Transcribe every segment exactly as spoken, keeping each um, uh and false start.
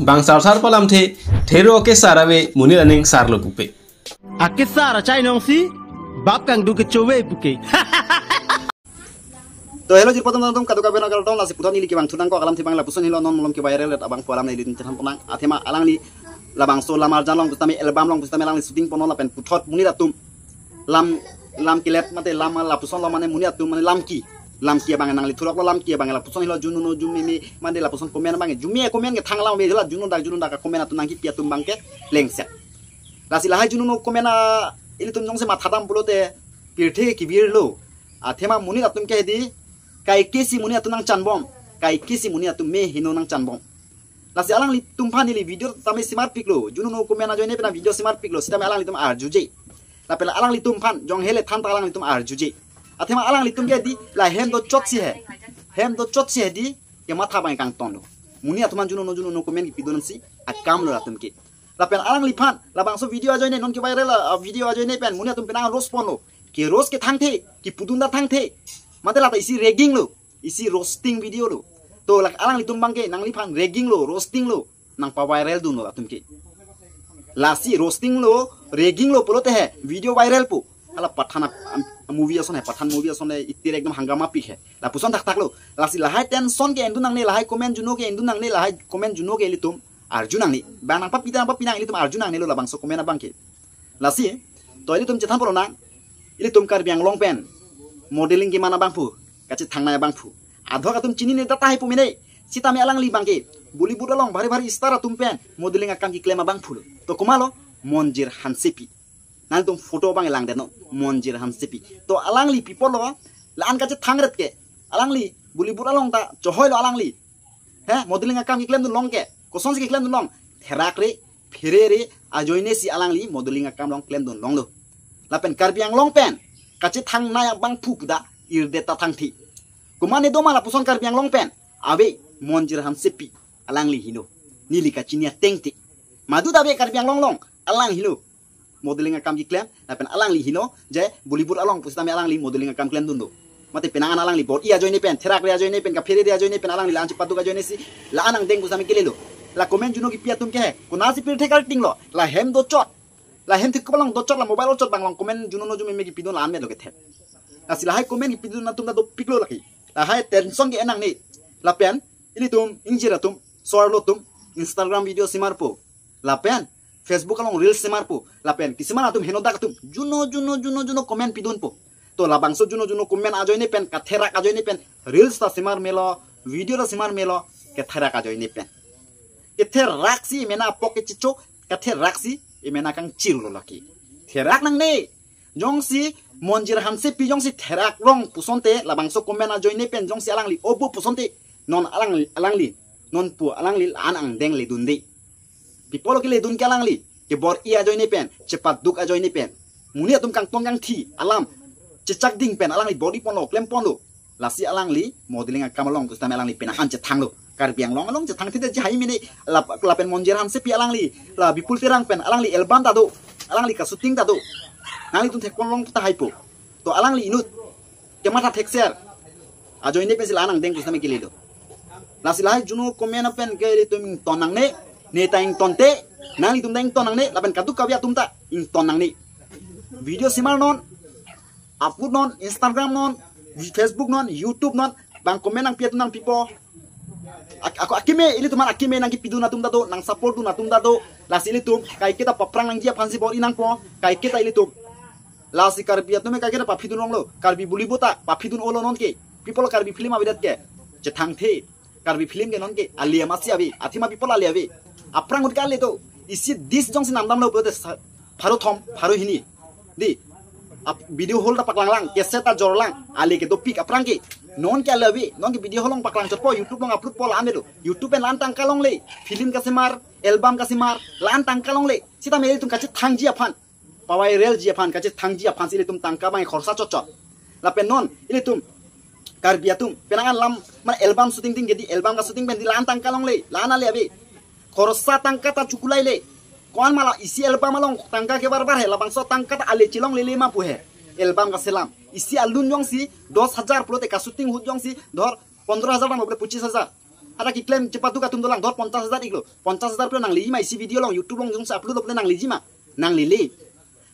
Bang sarsar pu alamthe, thero kesar ave, monit aning sarlo pupe. Akesar achai nongsi, bap kangduk kechove puke. To hello jirpo atum, kadokave nang kardom, lasi puthot neli kevang thunang ko alam thibang lapuson helo non malom ke viral abang pu alam neli chethan ponang. Athema alangli labangso lam arjan along pusitame, album along pusitame alangli shooting ponlo lapen puthot monit atum lam, lam kelet mate lam lapuson lo mane monit atum mane lam ke, lam ke abang nangli thurok lo, lam ke abang lapuson helo juno no jumeme mane lapuson comment abang jume comment kethang alam ave hela juno dak juno dak comment atum nangkipi atum abang ke lengset. Lasi lahai juno no comment a ilitum jongsi matha dam pulote pirthe kevir lo. Athema monit atum ke hedi kaike si monit atum nangchanbom, kaike si monit atum me heno nangchanbom. Lasi alanglitum aphan neli video tame semarpiklo, juno no comment ajoine pen video semarpiklo, sitame alanglitum arjuje. Lapen alanglitum aphan jong hele than ta alanglitum arjuje. Athema alanglitum ke di la hem dochot si he, hem dochot si he di kematha abang kangton do. Monit atum aphan juno no juno no comment kepidun si akam lo latum ke. Lapen alangliphan labangso video ajoine non ke viral a video ajoine pen monit atum penang roast ponlo. Ke roast ke thangthe, kepudun ta thangthe. Mate lata isi ragging lo, isi roasting video lo. To lak alanglitum abang ke nangliphan ragging lo, roasting lo, nangpa viral dunlo atum ke. Lasi roasting lo, ragging lo pulote he video viral po. Hala Pathan ap-, am-, movie ason he, Pathan movie ason he, itir ekdom hangama pik he. Lapuson thakthak lo. Lasi lahai tension ke endun nangne, lahai comment juno ke endun nangne, lahai comment juno ke ilitum arju nangne. Bang nangpapi ta nangpapi nang ilitum arju nangnelo labangso comment abang ke. Lasi, to ilitum chethan polo nang, ilitum Karbi Anglong pen modeling keman abangphu kachethang nai abangphu. Adhok atum chinine ta tahai pu mene, sitame alangli abang ke Bollywood along bhari bhari star atum pen modeling akam keklem abangphu lo. To komatlo, Monjir Hansepi. Nangtum photo abang langdet non, Monjir Hansepi. To alangli pi apotlo, la-an kachethang ret ke. Alangli Bollywood along ta chohoi lo alangli. He, modeling akam keklem dunlong ke. Kosonsi keklem dunlong? Therak re, phere re ajoine si alangli modeling akam along klem dunlonglo. Lapen Karbi Anglong pen kachethang nai abangphu pu ta irdet ta thangthe. Komatne doma lapuson Karbi Anglong pen? Ave, Monjir Hansepi, alangli helo. Neli kachini ateng te. Madu ta ave Karbi Anglong along, alang helo modeling akam keklem, lapen alangli helo je Bollywood along pusitame alangli modeling akam klem dun do. Mate penang an alangli bor-i ajoine pen, therak re ajoine pen, kaphere re ajoine pen alangli la-an chepaduk ajoine si, la-an angdeng pusitame kelelo. La comment juno kepi atum ke he, konatsi pirthe karting lo, la hem dochot, la hem thik along dochot, la mobile dochot abang along comment juno no jumeme kepidun la-an me do kethe. Lasi lahai comment kepidun atum ta dopiklo lake. Lahai tension ke-en nangne. Lapen ilitum ingjir atum, sarlo atum, Instagram video semarpo. Lapen Facebook along reels semarpo. Lapen kisiman atum henodak atum juno juno juno juno comment pidunpo. To labangso juno juno comment ajoine pen, katherak ajoine pen reels ta semar melo, video ta semar melo, ketherak ajoine pen. Ketherak si emena apok kechicho, katherak si emena kangchir lo lake. Therak nangne. Jongsi Monjir Hansepi jongsi therak rong pusonte labangso comment ajoine pen jongsi alangli obo pusonte, non alangli, alangli, non pu alangli la-an angdeng ledunde. Pi apotlo keledun ke alangli, ke bor-i ajoine pen, chepaduk ajoine pen. Monit atum kangtong kangthi alam chechak ding pen alangli bor-i ponlo, klem ponlo. Lasi alangli modeling akam along pusitame alangli penang an chethanglo. Karbi Anglong along chethangthe te jahai mene lap-, lapen Monjir Hansepi alangli, la Bipul Terang pen alangli album ta do, alangli kashooting ta do. Nanglitum thek ponlong tahai po. To alangli inut kematha thekser ajoine pensi la-an angdeng pusitame kelelo. Lasi lahai juno comment pen ke ilitum ington nangne, ne ta ingtonte, nanglitum ta ington nangne, lapen kadokave atum ta ington nangne. Video semar non, upload non, Instagram non, Facebook non, YouTube non, bang comment nangpi atum nangpipo. Ak-, ako akeme, ilitum aphan akeme nangkepidun atum ta do, nangsupport dun atum ta do. Lasi ilitum kaiketa paphrang nangji aphansi bor-i nangpo, kaiketa ilitum. Lasi Karbi atum kaiketa paphi dunlonglo, Karbi Bollywood ta paphi dun-olo nonke. Pi apotlo Karbi film avedet ke, chethangthe. Karbi film ke nonke ale amatsi ave, athema pi apotlo ale ave. Aphrang ahut ke ale do. Isi dish jongsi namdamlo pulote sa-, pharo thom, pharo hini. Di, ap-, video hall ta paklanglang, cassette ta jorlang, ale ke dopik aphrang ke. Nonke ale ave, nonke video hall along paklangchotpo, YouTube along upload po la-an ave do. YouTube pen la-an tangka longle, film kasemar, album kasemar, la-an tangka longle. Sitame ilitum kachethangji aphan, pa-viralji aphan, kachethangji aphansi ilitum tangka abang khorsa chotchot. Lapen non, ilitum Karbi atum, penang an lam, mane album shooting ding ke di, album kashooting pen di la-an tangka longle, la-an ale ave. Khorsa tangka ta chukulai le. Ko-an ma la isi album along tangka kebar bar he, labangso tangka ta ale chelonglele ma pu he. Album kaselam. Isi alun jongsi dos hajar pulote kashooting ahut jongsi dhor pondro hajar bang pulote pochis hajar. Hadak keklem chepaduk atum dolang, dor ponchas hajar iklo. Ponchas hajar pulo nanglejima, isi video along, YouTube along jongsi upload lo pulo nanglejima. Nanglele.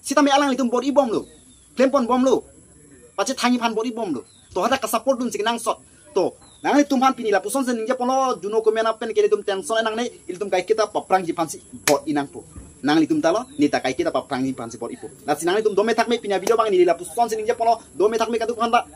Sitame alanglitum bor-ibomlo. Klempon bomlo. Pachethangji aphan bor-ibomlo. To hadak ka-support dunsi kenangsot. To, nanglitum aphan pini lapuson si ningjeponlo, Juno Komian apen ke ilitum tension nangne, ilitum kaiketa paphrangji aphansi bor-inangpo. Nanglitum talo, neta kaiketa paphrangji aphansi bor-ipo. Lasi nanglitum dome thakme, pini video abang neli lapuson si ningjeponlo, dome thakme kadokave aphan ta